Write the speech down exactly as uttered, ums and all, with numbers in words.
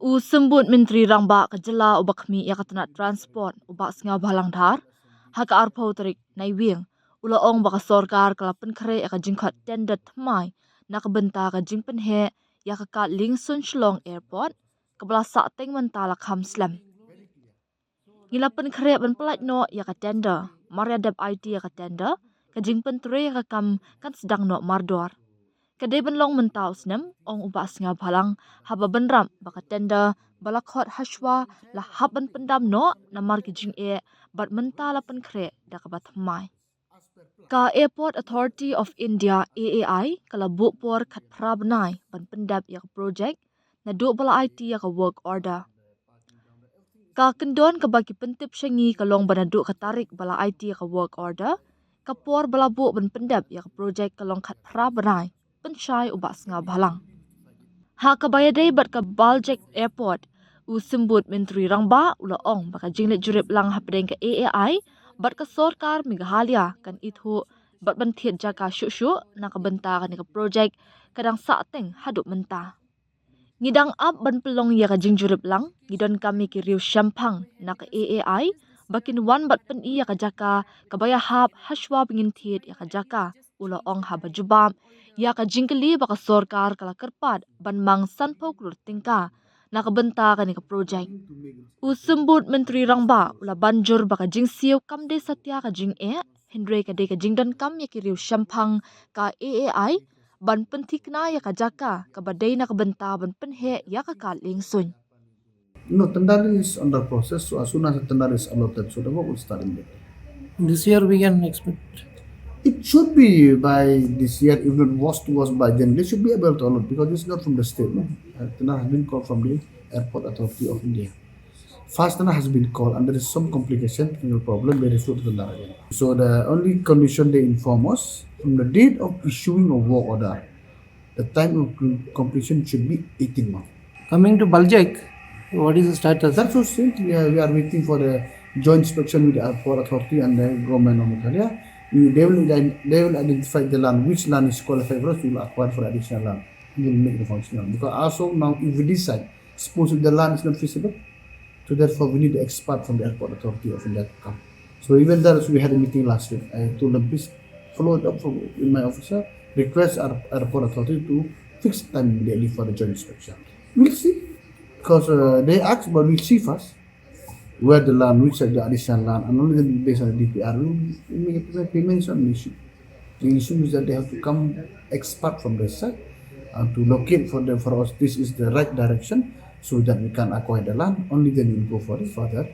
U Symbud Myntri Rangbah ka jylla uba khmih ïa ka tnat transport, u Bah Sniawbhalang Dhar, ha ka arphew tarik Naiwieng, u la ong ba ka sorkar ka la pynkhreh ïa ka jingkhot tender thymmai na ka bynta ka jingpynheh ïa ka kad liengsuiñ Shillong Airport, kaba la sahteng mynta la kham slem. Ngi la pynkhreh ban pyllait noh ïa ka tender. Mar ïa dep aiti ïa ka tender, ka jingpyntrei ïa ka kam kan sdang noh mardor. Ka dei ban long mynta u snem, ong u Bah Sniawbhalang, haba bynrap ba ka tender ba la khot hashwa la hap ban pyndam noh namar ki jingeh, bad mynta la pynkhreh da kaba thymmai. Ka Airport Authority of India, A A I, ka la buh por khatphra bnai ban pyndep ïa ka projek naduh ba la aiti ïa ka work order. Ka kyndon kaba ki pyntip sha ngi ka long ba naduh ka tarik ba la aiti ïa ka work order, ka por ba la buh ban pyndep ïa ka projek ka long khatphra bnai, pynshai u Bah Sniawbhalang. Ha kaba ïadei bad ka Baljek Airport, u Symbud Myntri Rangbah u la ong ba ka jingleit jurip lang hapdeng ka A A I bad ka sorkar Meghalaya kan ithuh bad ban thied jaka shuh shuh na ka bynta kane ka projek ka dang sahteng haduh mynta. Ngi dang ap ban pynlong ïa ka jingjurip lang, ngi donkam ïa ki riew shemphang na ka A A I ba kin wan bad pyni ïa ka jaka kaba ïahap hashwa ba ngin thied ïa ka jaka, u la ong haba jubab ïa ka jingkylli ba ka sorkar ka la kyrpad ban mang sanphew klur tyngka na ka bynta kane ka projek. U Symbud Myntri Rangbah u la ban jur ba ka jingsiew kam dei satia ka jingeh, hynrei ka dei ka jingdonkam ïa ki riew shemphang ka A A I ban pynthikna ïa ka jaka kaba dei na ka bynta ban pynheh ïa ka kad liengsuiñ. No, tender is under process. So as soon as the tender is allotted, so the work will start immediately. This year we can expect. It should be by this year, if not was to was by January, they should be able to allot because it's not from the state. No? Uh, tender has been called from the Airport Authority of India. First tender has been called and there is some complication, technical problem, they refer to tender again. So the only condition they inform us from the date of issuing of work order, the time of completion should be eighteen months. Coming to Baljek, what is the status? That's what same thing. We are, we are waiting for the joint inspection with the airport authority and the government of Meghalaya. We, they will ident- they will identify the land, which land is qualified for us. We will acquire for additional land. We will make the functional because as of now, if we decide, suppose if the land is not feasible, so therefore we need the expert from the airport authority of India to come. So even there, we had a meeting last week. I told them, please follow it up from in my officer, request our airport authority to fix time immediately for the joint inspection. We'll see, because uh, they ask, but we'll see first where the land, which are the additional land, and only then based on the D P R, we will make a payment on the issue. The issue is that they have to come expert from their side uh, to locate for them for us. This is the right direction, so that we can acquire the land. Only then we'll go for the further